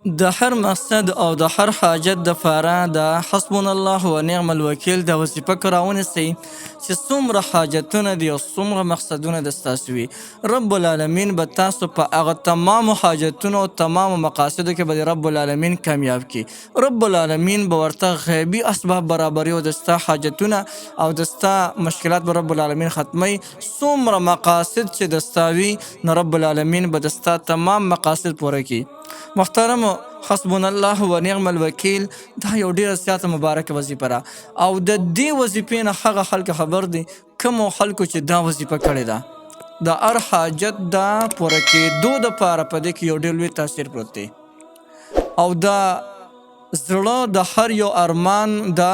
د هر مقصد او د هر حاجت د پاره د حسبنا الله و نعم الوکیل د وظیفه که راونیسئ چې څومره حاجتونه دي او څومره مقصدونه د ستاسو وي، رب العالمین به تاسو په هغه تمامو حاجتونو او تمامو مقاصدو کې به رب العالمین کامیاب کړي. رب العالمین به ورته غیبي اسباب برابروي او د ستا حاجتونه او د ستا مشکلات به رب العالمین ختموي. څومره مقاصد چې د ستا وي نو رب العالمین به د ستا تمام مقاصد پوره کړي. محترم، حسبنا الله و نعم الوکیل دا یو ډیره زیاته مبارکه وظیفه ده او د دې وظیفې نه هغه خلک خبر دي کومو خلکو چې دا وظیفه کړې ده. د هر حاجت د پوره کېدو دپاره په دې کې یو ډېر لوی تاثیر پروت دی او د زړه د هر یو ارمان د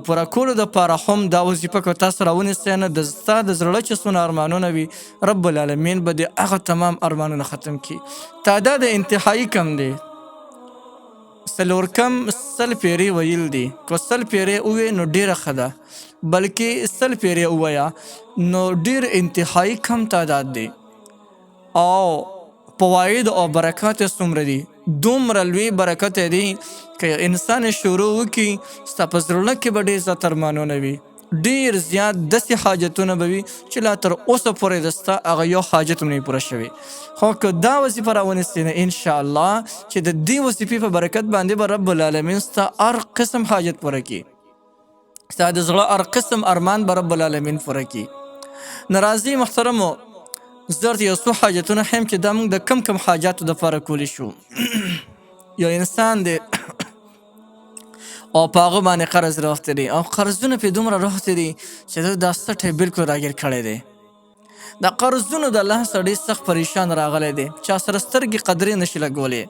پوره کولو دپاره هم دا وظیفه که تاسو راونیسئ نو د ستا د زړه چې څونه ارمانونه وي رب العالمین به دې هغه تمام ارمانونه ختم کړي. تعداد انتهایی کم دی، څلور کم 100 پیرې ویل دي، که 100 پیرې ووې نو ډېره ښه ده، بلکې 100 پیرې ووایه نو ډېر انتهایی کم تعداد دی او فواید او برکات یې څومره دي، دومره لوی برکت یې دی که یو انسان یې شروع وکړي ستا په زړه کې به ډېر زیات ارمانونه وي، ډېر زیات داسې حاجتونه به وي چې لا تر اوسه پورې د ستا هغه یو حاجت هم نه وي پوره شوی. خو که دا وظیفه راونیسې نو انشاءالله چې د دې وظیفې په برکت باندې به رب العالمین ستا هر قسم حاجت پوره کړي، ستا د زړه هر قسم ارمان به رب العالمین پوره کړي. نو راځئ محترمو، زه درته یو څو حاجتونه ښیم چې دا موږ د کم کم حاجاتو دپاره کولی شو. یو انسان دی او په هغه باندې قرض راوښتی دی او قرضونه پرې دومره راوښتي دي چې ده دا سټی بلکل راګیر کړی دی. د قرضونو د لاسه ډېر سخت پریشان راغلی دی، چا سره سترګې قدرې نشي لګولی.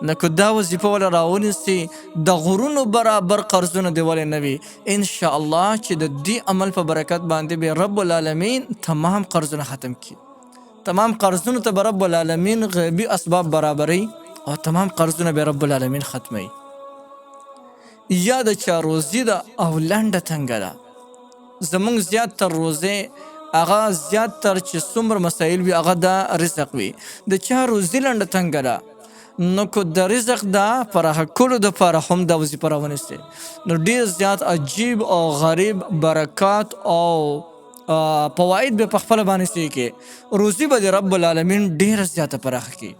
نو که دا وظیفه وله راونیسي د غرونو برابر قرضونه دې ولې نه وي، انشاءالله چې د دې عمل په برکت باندې به رب العالمین تمام قرضونه ختم کړي. تمام قرضونو ته به رب العالمین غیبي اسباب برابروي او تمام قرضونه به رب العالمین ختموي. یا د چا روزي ده او لنډه تنګه ده، زمونږ زیات تر روزې هغه زیات تر چې څومره مسایل وي هغه د رزق وي. د چا روزي لنډه تنګه ده نو که د رزق د پراخه کولو دپاره هم دا وظیفه راونیسي نو ډېر زیات عجیب او غریب برکات او فواید به په خپله باندې سي کې روزي به د رب العالمین ډېره زیاته پراخه کړي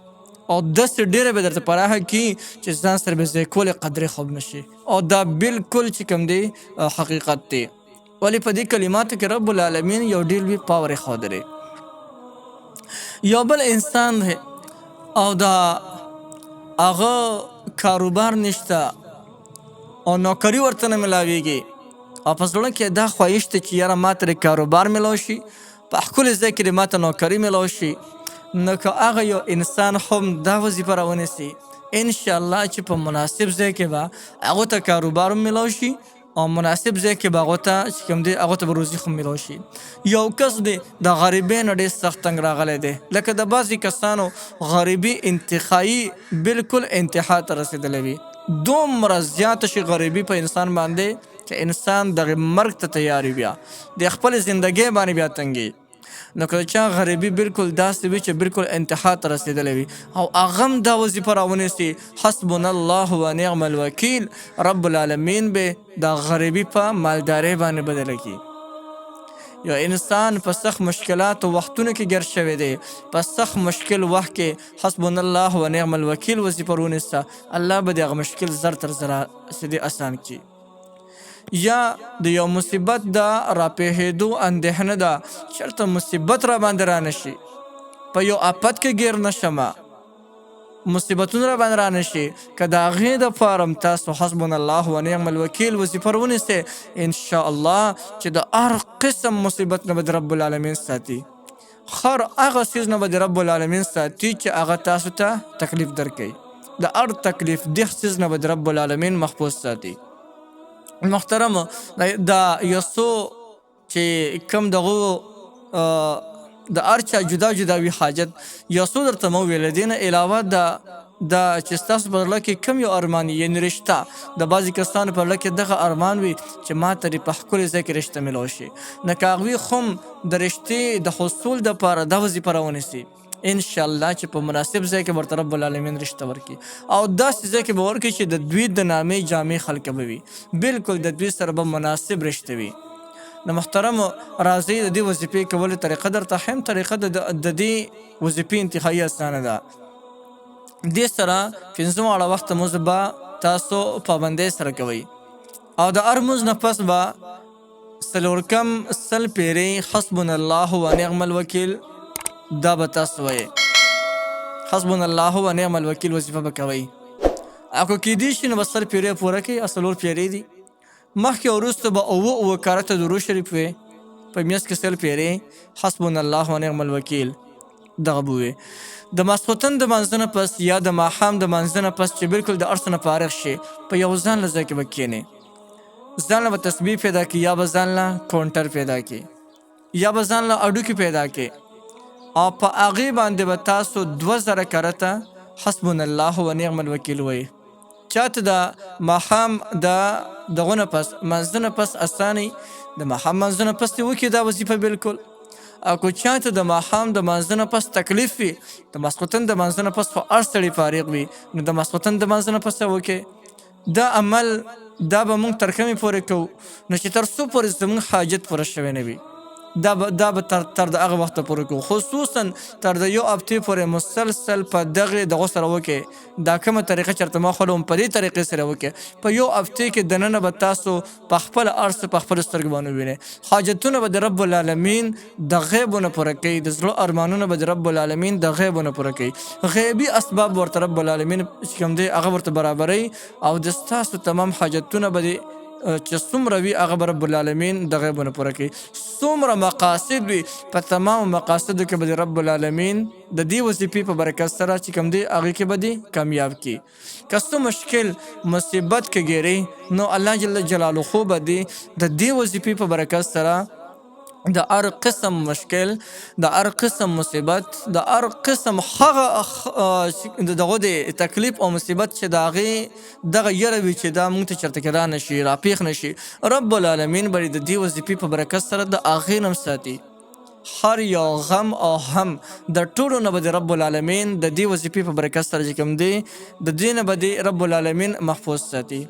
او داسې ډېره به درته پراخه کړي چې ځان سره به ځای کولې قدرې خوب نه شي. او دا بالکل چې کوم دی حقیقت دی. ولې په دې کلماتو کې رب العالمین یو ډېر لوی پاور ښودلی. یو بل انسان دی او دا هغه کاروبار نشته او نوکري ورته نه ملاویږي او په زړه کې دا خواهش دی چې یاره ما ته کاروبار ملاو شي، په ښکلي ځای کې دې ما ته نوکري ملاو شي. نو که هغه یو انسان هم دا وظیفه راونیسي انشاءالله چې په مناسب ځای کې به هغه ته کاروبار هم ملاو شي او مناسب ځای کې به هغه ته چې کوم دی هغه ته به روزي هم ملاو شي. یو کس دی د غریبۍ نه ډېر سخت تنګ راغلی دی، لکه د بعضې کسانو غریبي انتهایی بالکل انتها ته رسېدلی وي، دومره زیاته شي غریبي په انسان باندې چې انسان دغه مرګ ته تیار وي، بیا د خپلې زندګۍ باندې بیا تنګي. نو که چا غریبي بالکل داسې وي چې بالکل انتها ته رسېدلی وي او هغه هم دا وظیفه راونیسي حسبنا الله و نعم الوکیل، رب العالمین به دا غریبي په مالدارۍ باندې بدله کړي. یو انسان په سخت مشکلاتو وختونو کې ګر شوی دی، په سخت مشکل وخت کې حسبنا الله و نعم الوکیل وظیفه راونیسه، الله به د هغه مشکل زر تر زره څه دې اسان کړي. یا د یو مصیبت د راپېښېدو اندېښنه ده، چېرته مصیبت را باندې رانه شي، په یو آفت کې ګیر نه شمه، مصیبتونه را باندې رانه شي، که د هغې دپاره هم تاسو حسبنا الله و نعم الوکیل وظیفه ونیسئ انشاءالله چې د هر قسم مصیبت نه به د رب العالمین ساتي، هر هغه څیز نه به د رب العالمین ساتي چې هغه تاسو ته تکلیف درکوي، د هر تکلیف ده څیز نه به د رب العالمین محفوظ ساتي. محترم، دا یو څو چې کوم دغو د هر چا جدا جدا وي حاجت، یو څو درته مو ویل، دې نه علاوه دا چې ستاسو په زړه کې کوم یو ارمان وي، یعنې رشته، د بعضې کسانو په زړه کې دغه ارمان وي چې ما ته دې په ښکلي ځای کې رشته میلاو شي، نو که هغوی هم د رشتې د حصول دپاره دا وظیفه راونیسي ان شاء الله چې په مناسب ځای کې ورته رب العالمین رشته ورکړي، او داسې ځای کې به ورکړي چې د دوی د نامې جامې خلک به وي، بالکل د دوی سره به مناسب رشته وي. نو محترم راځئ د دې وظیفې کولو طریقه درته ښیم. طریقه د دې وظیفې انتهایي اسانه ده. دې سره پنځه واړه وخته لمونځ به تاسو پابندۍ سره کوئ، او د هر لمونځ نه پس به څلور کم 100 پیرې حسبنا الله و نعم الوکیل دا به تاسو وایئ. حسبنا الله و نعم الوکیل وظیفه به کوئ. او که کیدی شي نو به 100 پیرې پوره کړئ، او 4 پیرې دي. مخکې او وروسته به اووه اووه کرته درود شریف وي، په میاشت کې 100 پیرې حسبنا الله و نعم الوکیل دغه به وي. د ماسخوتن د مانځه نه پس یا د ماښام د مانځه نه پس چې بالکل د هر څه نه فارغ شي، په یو ځان له ځای کې به کښېنې، ځان له به تسبیح پیدا کړي، یا به ځان له کونټر پیدا کړي، یا به ځان له هډوکي پیدا کړي، او په هغې باندې به تاسو 2000 کرته حسبنا الله و نعم الوکیل وایي. چاته د ماښام د دغه نه پس مانځه نه پس اساني، د ماښام مانځه نه پس دې وکړي دا وظیفه بالکل. او که چاته د ماښام د مانځه نه پس تکلیف وي، د ماسخوتن د مانځه نه پس خو هر سړی فارغ وي، نو د ماسخوتن د مانځه نه پس یې وکړي. دا عمل دا به موږ تر کومې پورې کوو؟ نو چې تر څو پورې زموږ حاجت پوره شوی نه وي، دا به تر د هغه وخته پورې کوو، خصوصا تر د یو هفتې پورې مسلسل په دغې دغو سره وکړئ. دا کومه طریقه چېرته ما ښودلم په دې طریقې سره وکړئ. په یو هفتې کې دننه به تاسو په خپل هر څه په خپلو سترګو باندې ووینئ. حاجتونه به د رب العالمین د غیبو نه پوره کوي، د زړه ارمانونه به د رب العالمین د غیبو نه پوره کوي، غیبي اسباب ورته رب العالمین چې کوم دی هغه ورته برابروي، او د ستاسو تمام حاجتونه به دې چې څومره وي هغه به رب العالمین د غیبو نه پوره کوي. څومره مقاصد وي په تمامو مقاصدو کې به د رب العالمین د دې وظیفې په برکت سره چې کوم دی هغې کې به دې کامیاب کړي. که څه مشکل مصیبت کې ګیرې، نو الله جل جلاله به دې د دې وظیفې په برکت سره د هر قسم مشکل، د هر قسم مصیبت، د هر قسم هغه د دغه د تکلیف او مصیبت چې د هغې دغه یره وي چې دا موږ ته چېرته کې را نه شي، راپېښ نه شي، رب العالمین به د دې وظیفې په برکت سره د هغې نه هم ساتي. هر یو غم او هم د ټولو نه به د رب العالمین د دې وظیفې په برکت سره چې کوم دی د دې نه به د رب العالمین محفوظ ساتي.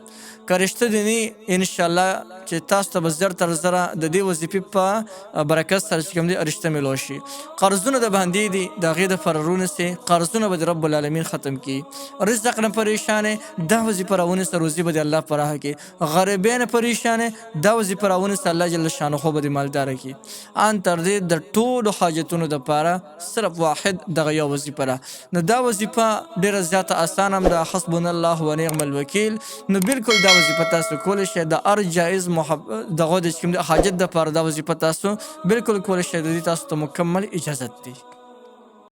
که رشته دې نه انشاءالله چې تاسو ته به زر تر زره د دې وظیفې په برکت سره چې کوم دی رشته میلو شي. قرضونه د باندې دي، د هغې دپاره رونیسئ، قرضونه به د رب العالمین ختم کړي. رزق نه پریشانې، دا وظیفه راونیسه، روزي به د الله پراخه کړي. غریبۍ نه پریشانې، دا وظیفه راونیسه، الله جل شانه به دې مالداره کړي. ان تر دې د ټولو حاجتونو دپاره صرف واحد دغه یو وظیفه ده. نو دا وظیفه ډېره زیاته اسانه هم ده، حسبنا الله و نعم الوکیل. نو بالکل دا وظیفه تاسو کولی شئ د هر جایز دغه د چې کوم دی حاجت دپاره دا وظیفه تاسو بالکل کولی شئ. د دې تاسو ته مکمل اجازت دی.